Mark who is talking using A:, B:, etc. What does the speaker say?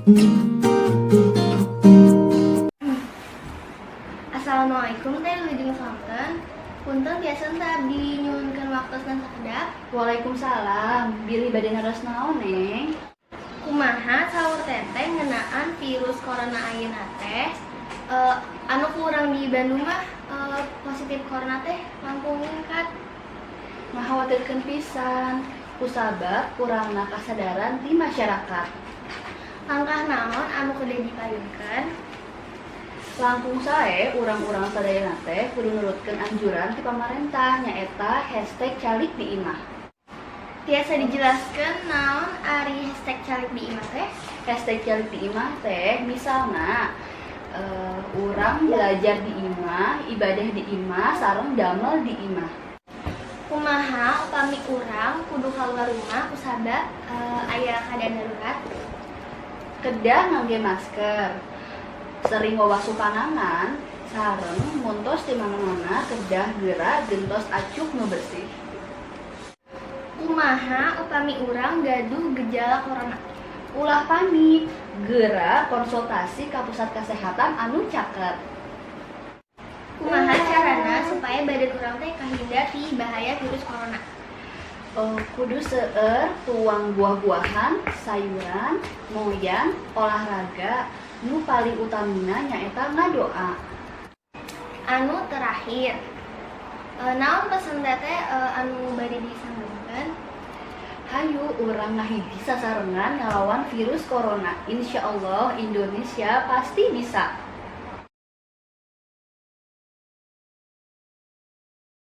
A: Assalamualaikum, Teh, wilujeng sonten. Punten, tiasa teu abdi nyuhunkeun waktosna sakedap?
B: Waalaikumsalam. Bilih bade naros naon, Neng?
A: Kumaha saur Teteh ngeunaan virus corona ayeuna teh? Anu kurang di Bandung mah positif corona teh langkung ningkat.
B: Ngakhawatirkeun pisan. Kusabab kurangna kasadaran di masyarakat.
A: Langkah naon anu kedah dipayunkeun?
B: Langkung sae urang-urang sadayana teh kudu nurutkeun anjuran ti pamarentah, nyaeta #CalikDiImah.
A: Tiasa dijelaskeun naon ari #CalikDiImah teh?
B: #CalikDiImah teh misalna urang belajar di imah, ibadah di imah, sareng damel di imah.
A: Kumaha upami urang kudu keluar rumah kusabab aya keadaan darurat?
B: Kedah ngangge masker, sering wawasuh panangan, sareng mun tos di mana-mana kedah geura gentos acuk nu bersih.
A: Kumaha upami urang gaduh gejala corona?
B: Ulah panik, geura konsultasi ka pusat kesehatan anu caket.
A: Kumaha carana supaya badan urang teh kahindar ti bahaya virus corona?
B: Kudu seueur tuang buah-buahan, sayuran, moyan, olahraga, nu paling utamina nyaeta ngadoa.
A: Anu terakhir, naon pesen Teteh anu bade disampaikan?
B: Hayu urang ngahiji sasarengan ngalawan virus corona. Insya Allah Indonesia pasti bisa.